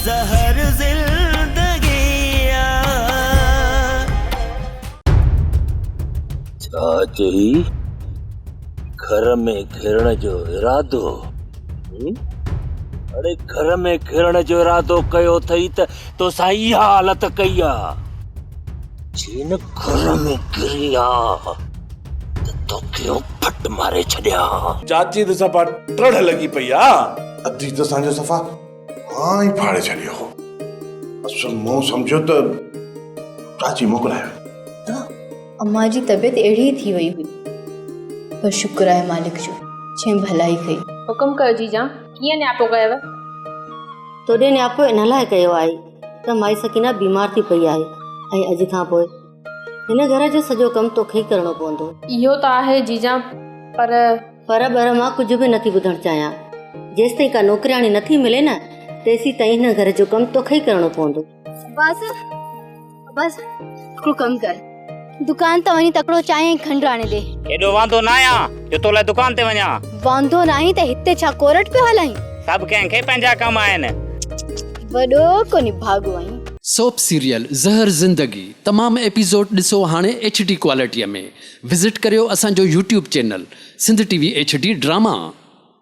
زهر زندگي آ. ڇا چئي گهر ۾ گهرڻ جو ارادو؟ اڙي گهر ۾ گهرڻ جو ارادو ڪيو اٿئي ته توسان اها حالت ڪئي آ. جي نه گهر ۾ گهري ها ته توکي ڦٽ ماري ڇڏيان ها. چاچي ته صفا ٽڙ لڳي پئي آ. ادي ته اسان جو صفا هانء ئي ڦاڙي ڇڏيو هو. اصل مون سمجهيو ته چاچي موڪلائي وئي. امان جي طبيعت اهڙي ئي ٿي وئي هئي پر شڪر آهي مالڪ جو جنهن ڀلائي ڪئي. حڪم ڪيو جيجان، ڪيئن نياپو ڪيو؟ توڏي نياپو ان لاء ڪيو آهي ته مائي سڪينه بيمار ٿي پئي آهي ۽ اڄ کان پوء هن گهر جو سڄو ڪم توکي ئي ڪرڻو پوندو. اهو ته آهي جيجان پر. پر ٻر مان ڪجهه به نٿي ٻڌڻ چاهيان. جيستائين ڪا نوڪرياڻي نٿي ملي نه تيسين تائين هن گهر جو ڪم توکي ئي ڪرڻو پوندو. عباس عباس هڪڙو ڪم ڪر دڪان تان وڃي تڪڙو چانهه ۽ کنڊ آڻي ڏي. ايڏو واندو ناهيان جو تو لاء دڪان تي وڃان. واندو ناهين ته هتي ڇا ڪورٽ پيو هلائين؟ سڀ ڪنهن کي پنهنجا ڪم آهن. وڏو ڪو نڀاڳو آهين. سوپ سيريل زهر زندگي تمام ايپيسوڊ ڏسو هاڻي ايڇ ڊي ڪوالٽي ۾ وزٽ ڪريو اسان جو YouTube channel Sindh T V H D drama.